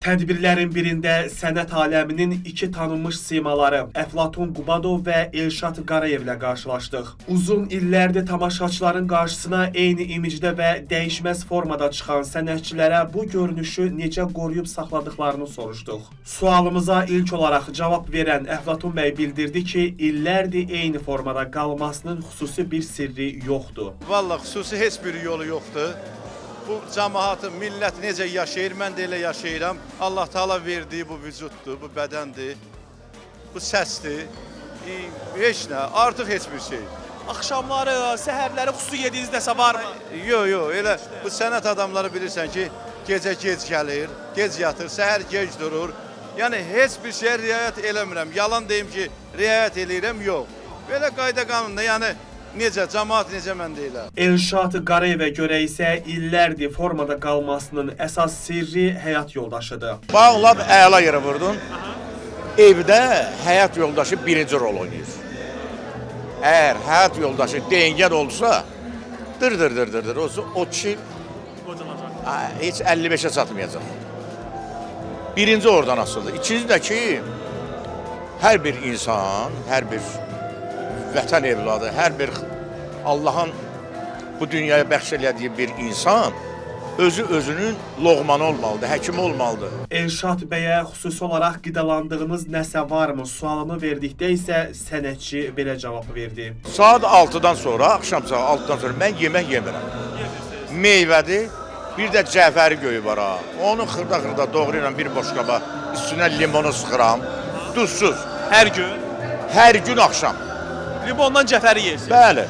Tədbirlərin birində sənət aləminin iki tanınmış simaları Əflatun Qubadov və Elşad Qarayevlə qarşılaşdıq. Uzun illərdir tamaşaçıların qarşısına eyni imicdə və dəyişməz formada çıxan sənətçilərə bu görünüşü necə qoruyub saxladıqlarını soruşduq. Sualımıza ilk olaraq cavab verən Əflatun bəy bildirdi ki, illərdir eyni formada qalmasının xüsusi bir sirri yoxdur. Vallah xüsusi heç bir yolu yoxdur. Bu cəmaatın, millət necə yaşayır, mən də elə yaşayıram. Allah Taala verdiyi bu vücuddur, bu bədəndir, bu səsdir. Heç nə, artıq heç bir şey. Axşamları, səhərləri xüsusi yediyiniz nəsə varmı? Yox, yox, elə bu sənət adamları bilirsən ki, gecə gec gəlir, gec yatır, səhər gec durur. Yəni heç bir şeyə riayət eləmirəm. Yalan deyim ki, riayət eləyirəm, yox. Belə qayda qanunda, yəni necə cəmaat necə mən də elə. Elşad Qarayevə görə isə illərdir formada qalmasının əsas sirri həyat yoldaşıdır. Bax, lap əla yerə vurdun. Evdə həyat yoldaşı birinci rol oynayır. Əgər həyat yoldaşı deyingən olsa, dır dır dır dır dır olsa, o kişi heç 55-ə çatmayacaq. Birinci oradan asılıdır. İkinci də ki, hər bir insan, hər bir vətən evladı, hər bir Allahın bu dünyaya bəxş elədiyi bir insan özü özünün loğmanı olmalıdır, həkimi olmalıdır. Elşad bəyə xüsusi olaraq qidalandığınız nəsə varmı sualını verdikdə isə sənətçi belə cavab verdi. Saat 6-dan sonra, axşam saat 6-dan sonra mən yemək yemirəm. Meyvədir, bir də cəfəri göyü var ha. Onu xırda-xırda doğrayıram bir boşqaba, üstünə limonu sıxıram. Duzsuz. Hər gün Hər gün axşam. limondan cəfəri yeyirsiniz. Bəli.